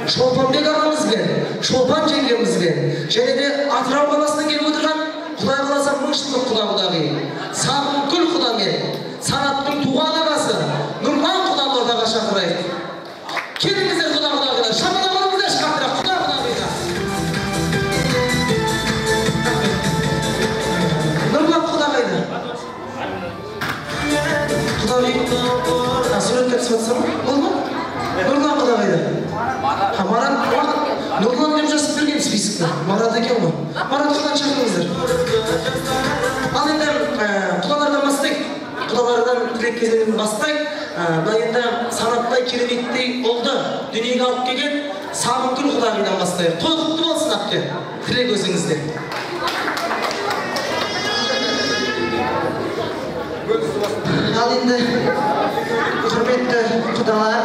Шолпанбек ағамызбен, Шолпан жеңгемізбен, және де Атырау қаласынан келіп отырған Құдай қаласа 1000 жылдық құда құдағи Сағынкүл құдамен Санаттың туған ағасы Нұрлан құданы ортаға шақырайық. Келіңіздер құда құдағилар, шапалақ ұрыңыздаршы қаттырақ құда құдағилар. Нұрлан құда қайда? Құдағи, суретке түсіп жатсам ма? Болды ма? Нұрлан құда қайда? Марат, Нұрлан деп жазып берген списокті. Марат екен ғой. Марат құданы шақырыңыздар. Ал енді құдалардан бастайық. Құдалардан тілек кезегін бастайық. Мына енді Санаттай кереметтей ұлды дүниеге алып келген Сағынкүл құдағидан бастайық. Той құтты болсын, әпке. Тілек өзіңізде. Ал енді құрметті құдалар,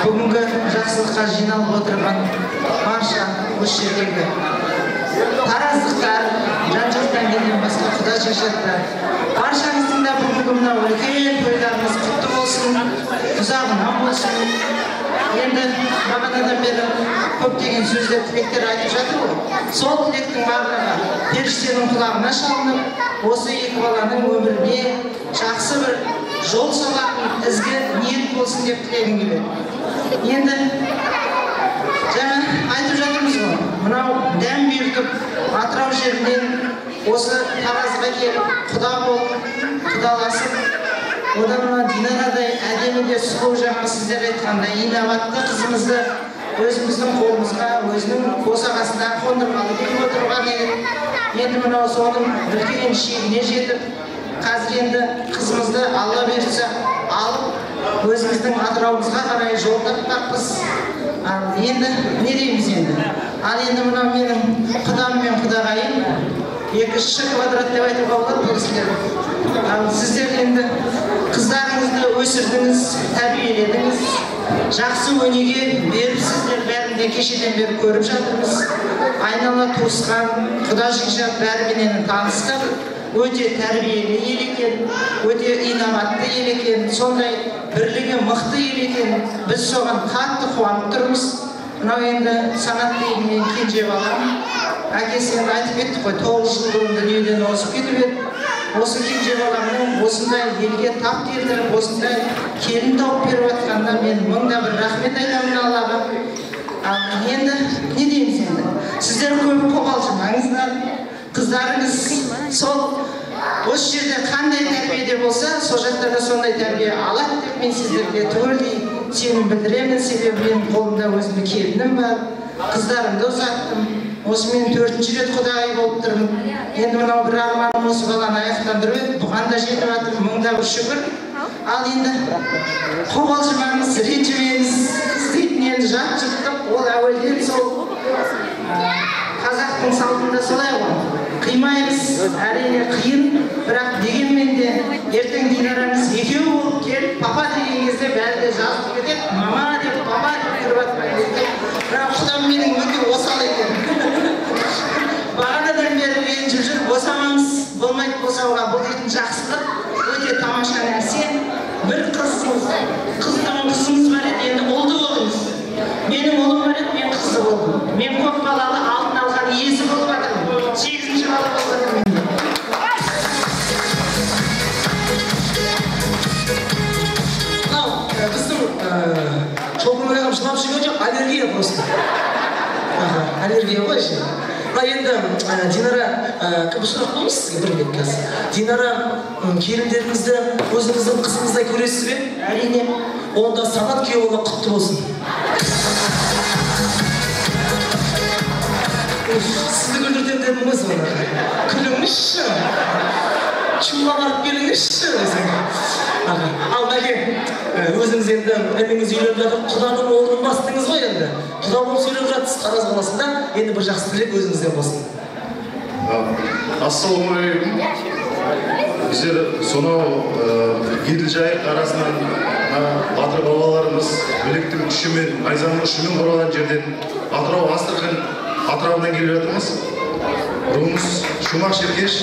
бүгінгі жақсылыққа жиналып отырған барша осы жердегі тараздықтар, жан-жақтан келген басқа құда жекжаттар, баршаңыздың да бүгінгі мынау үлкен тойларыңыз құтты болсын, ұзағынан болсын. Енді бағанадан бері көптеген сөздер, тілектер айтып жатыр ғой. Сол тілектің барлығы періштенің құлағына шалынып, осы екі баланың өміріне жақсы бір жол салатын ізгі ниет болсын деп тілегім келеді. Енді жаңа айтып жатырмыз ғой, мынау дәм бұйыртып Атырау жерінен осы Таразға келіп құда болып, құдаласып, одан мына Динарадай әдемі де сұлу, жаңа сіздер айтқандай инабатты қызымызды өзіміздің қолымызға, өзінің босағасына қондырғалы келіп отырған едік. Енді мынау соның үлкен шегіне жетіп, қазір енді қызымызды Алла бұйыртса алып өзіміздің Атырауымызға қарай жол тартпақпыз. Ал енді не дейміз енді? Ал енді мынау менің құдам мен құдағайым, 2 ш квадрат деп айтуға болады бұл кісілер. Ал сіздер енді қыздарыңызды өсірдіңіз, тәрбиеледіңіз, жақсы өнеге беріпсіздер, бәрін де кешеден бері көріп жатырмыз. Айнала туысқан, құда жекжат бәріменен таныстық. Өте тәрбиелі ел екен, өте инабатты ел екен, сондай бірлігі мықты ел екен. Біз соған қатты қуанып тұрмыз. Мынау енді Санат деген менің кенже балам. Әкесі енді айтып кеттік қой, 9 жыл бұрын дүниеден озып кетіп еді. Осы кенже баламның осындай елге тап келтіріп, осындай келін тауып беріп жатқанына мен 1000 бір рахмет айтамын Аллаға. Ал енді не дейміз енді? Сіздер көп қобалжымаңыздар. Қыздарыңыз сол осы жерде қандай тәрбиеде болса, сол жақта да сондай тәрбие алады деп мен сіздерге түгелдей сенім білдіремін. Себебі менің қолымда өзімнің келінім бар, қыздарымды ұзаттым. Осы мен 4-ші рет құдағи болып тұрмын. Енді мынау бір арманым осы баланы аяқтандырып еді, бұған да жетіп жатырмын, 1000 бір шүкір. Ал енді қобалжымаңыз, ренжімеңіз, қыз дейтін енді жат жұрттық, ол әуелден сол қазақтың салтында солай ғой. Қимаймыз, әрине қиын, бірақ дегенмен де ертең Динараңыз екеуі болып келіп, папа деген кезде бәрі де жазылып кетеді, мама деп, папа деп кіріп жатқан кезде. Бірақ құдам менің өте осал екен. Бағанадан бері ренжіп жүр, босамаңыз, болмайды босауға, бұл дейтін жақсылық, өте тамаша нәрсе. Бір қызыңыз бар еді, енді ұлды болдыңыз. Менің ұлым бар еді, мен қызы болдым. Мен көп балалы алтын алған иесі болып жатырмын. 8-ші бала болып жатырмын. Мынау біздің Шолпанбек ағам жылап жүрген жоқ, аллергия просто. Аллергия ғой еще. Мына енді Динара, бір сұрақ қоямыз сізге бір минут қазір. Динара, келіндеріңізді өзіңіздің қызыңыздай көресіз бе? Әрине. Онда Санат күйеу бала құтты болсын. Сізді күлдіртемін дедім ғой сонда. Күліңізші. Чуға барып келіңізші десең. Ал Мәке, өзіңіз енді ініңіз үйленіп жатыр, құданың орнын бастыңыз ғой енді. Құда болып сөйлеп жатсыз Тараз қаласында, енді бір жақсы тілек өзіңізден болсын. Ассалаумағалейкум. Біздер сонау Еділ Жайық арасынан батыр бабаларымыз біліктің күшімен, найзаның ұшымен құралған жерден Атырау, Астрахань атырабынан келіп жатырмыз. Руымыз Шумақ Шеркеш.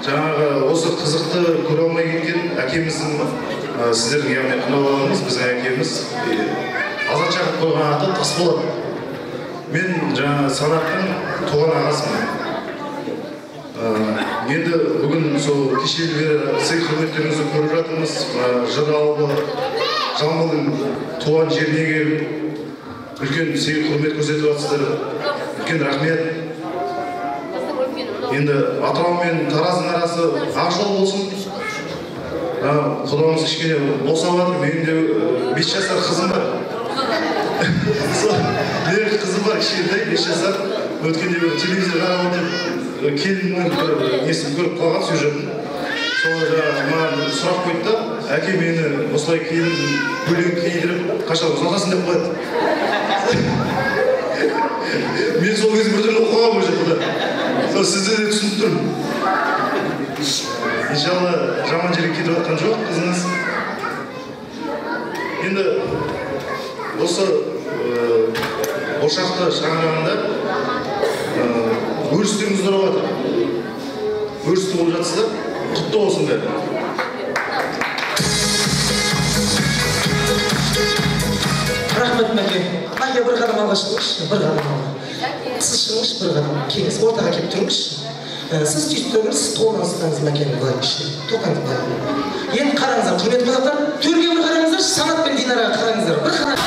Жаңағы осы қызықты көре алмай кеткен әкеміздің, сіздердің, яғни құдаларымыз, біздің әкеміз Азат шақырып қойған аты Тасболат. Мен жаңа Санаттың туған ағасымын. Енді бүгін сол кешелі бері сый құрметтеріңізді көріп жатырмыз. Жыр алыбы Жамбылдың туған жеріне келіп үлкен сый құрмет көрсетіп жатсыздар. Үлкен рахмет. Енді Атырау мен Тараздың арасы ақ жол болсын. Құдамыз кішкене босап жатыр. Менің де 5 жасар қызым бар. Менің қызым бар кішкентай 5 жасар. Өткенде бір телевизор қарап отырып келіннің бір несін көріп қалған сюжетін. Сол жаңағы маған сұрақ қойды да, әке мені осылай келін көйлегін кидіріп қашан ұзатасың деп қояды. Мен сол кезде біртүрлі болып қалғанмын уже құда. Сол сізді де түсініп тұрмын. Иншалла жаман жерге кетіп жатқан жоқ қызыңыз. Енді осы ошақты шаңырағында өрістеріңіз ұзарып жатыр. Өрісті болып жатсыздар, құтты болсын бәрі. Рахмет, Мәке. Мәке, бір қадам алға шығыңызшы, бір қадам алға. Сіз шығыңызшы, бір қадам. Келіңіз, ортаға келіп тұрыңызшы. Сіз түйіп тұрыңыз, сіз қолынан ұстаңыз Мәкені былай ішіне. Тоқтаңыз былай. Енді қараңыздар, құрметті қонақтар, төрге бір қараңыздаршы, Санат пен Динараға қараңыздар. Бір қараңыз.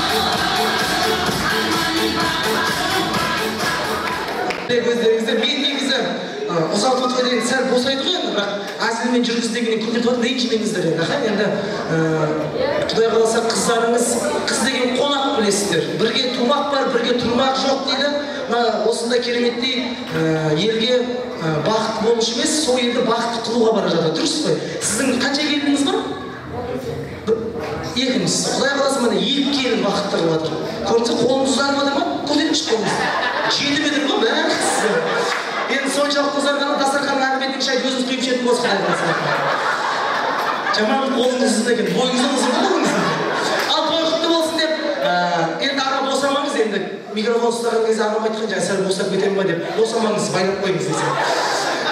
Көздеріңізде мен негізі ұзату той деген сәл босайды ғой енді, бірақ әзілмен жүргіз дегеннен күлдіртіп жатыр, ренжімеңіздер енді. Енді Құдай қаласа қыздарыңыз, қыз деген қонақ білесіздер. Бірге тумақ бар, бірге тұрмақ жоқ дейді. Мына осындай кереметтей елге бақытты болушы емес, сол елді бақытты қылуға бара жатыр. Дұрыс қой. Сіздің қанша келініңіз бар? Екіншісі. Құдай қаласа міне екі келін бақытты қылып жатыр. Көрдіңіз, қолыңыз ұзарып жатыр ма? Көрсетіңізші қолыңызды. 7 метр ғой, бәрі. Енді соншалықты ұзарғанда дастарханның ары бетінен шайды өзіңіз құйып ішетін болсыз, Құдай қаласа. Жаман қолыңыз ұзын екен, бойыңыз ұзын ғой қолыңыздың. Ал той құтты болсын деп, енді аға босамаңыз, енді микрофон ұстаған кезде ағам айтқан жаңа сәл босап кетемін ба деп, босамаңыз, байлап қойыңыз десе.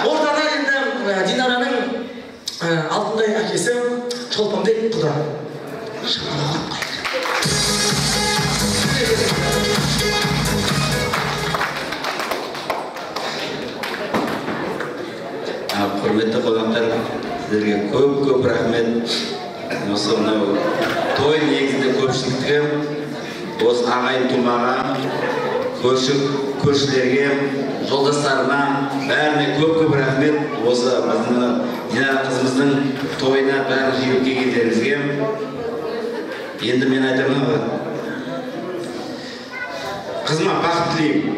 Ортада енді Динараның алтындай әкесі Шолпанбек құда. Шапалақ ұрып қояйық. Құрметті қонақтар, сіздерге көп-көп рахмет. Осы мынау той негізінде көпшілікке, осы ағайын тумаға, көршілерге, жолдастарыма бәріне көп-көп рахмет. Осы біздің Динара қызымыздың тойына бәрі жиылып келгендеріңізге. Енді мен айтамын, қызыма бақыт тілеймін.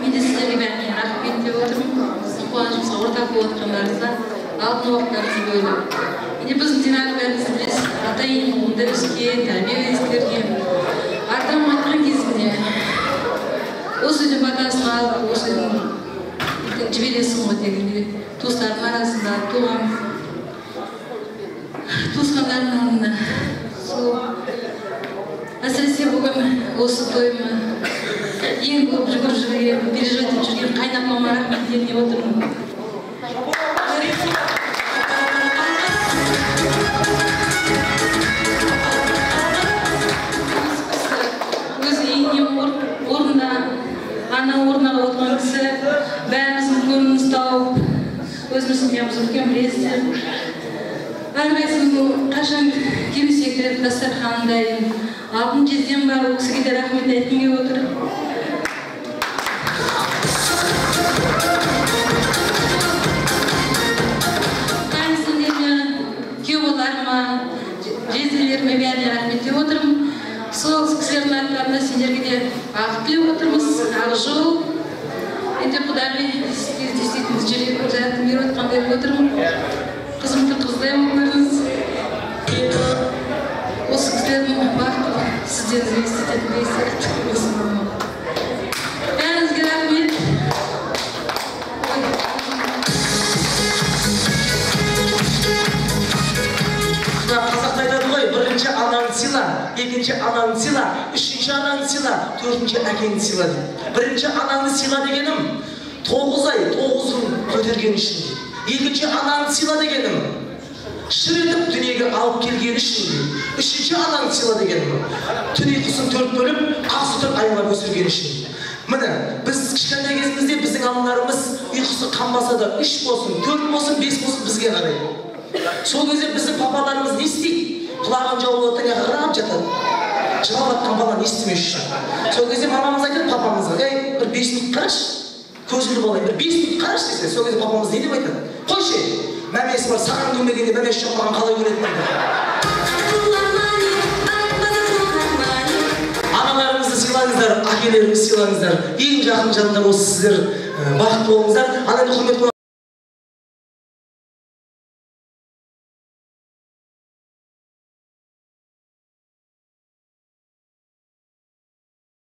Мен де сіздерге бәріне рахмет деп отырмын. Біздің қуанышымызға ортақ болып отырғандарыңызға, алтын уақыттарыңызды бөліп. Енді біздің Динара бәріңіз білесіз, ата-енем қолында өскен, тәрбие көрген. Атам айтқан кезінде осы үйдің батасын алып, осы үйдің жібересің ғой дегенде, туыстарының арасында, туған туысқандарының алдында. Сол әсіресе бүгін осы тойыма ең көп жүгіріп жүрген, переживать етіп жүрген қайнапама рахмет деп отырмын. Өз ене орнына, ана орнына отырған кісі, бәріміздің көңілімізді тауып, өзіміздің семьямызды үлкен білесіздер. Әрқайсымыздың қашан келмесек те дастарханын дайын. Алтын жездем бар, ол кісіге де рахмет айтқым келіп отыр. Қайынсіңдеріме, күйеу балаларыма, жезделеріме бәріне рахмет деп отырмын. Сол кісілердің аттарына сендерге де бақыт тілеп отырмыз, ақ жол. Енді құдағи сізге действительно жүрек жатын беріп отқан деп отырмын. Қызымды қыздай болып көрдіңіз. Осы кісілердің бақыты сізден естітетіндей сияқты. Бәріңізге рахмет. Қазақта айтады ғой, бірінші анаңды сыйла, екінші анаңды сыйла, үшінші анаңды сыйла, төртінші әкеңді сыйла дейді. Бірінші анаңды сыйла дегенім, 9 ай 9 күн көтерген үшін дейді. Екінші анаңды сыйла дегенім, шыр етіп дүниеге алып келген үшін дейді. Үшінші анаңды сыйла дегенім, түн ұйқысын 4 бөліп, ақ сүтін аялап өсірген үшін. Міне, біз кішкентай кезімізде біздің аналарымыз ұйқысы қанбаса да 3 болсын, 4 болсын, 5 болсын бізге қарайды. Сол кезде біздің папаларымыз не істейді? Құлағын жауып алады да қарап жатады. Жылап жатқан бала не істемес үшін. Сол кезде мамамыз айтады папамызға: "Ей, бір 5 минут қарашы, көз іліп алайын, бір 5 минут қарашы" десе, сол кезде папамыз не деп айтады? "Қойшы, мәмесі бар, саған көнбегенде мәмесі жоқ маған қалай көнеді?" дейді. Аналарыңызды сыйлаңыздар, әкелеріңізді сыйлаңыздар, ең жақын жандар осы сіздер, бақытты болыңыздар. Ал енді құрметті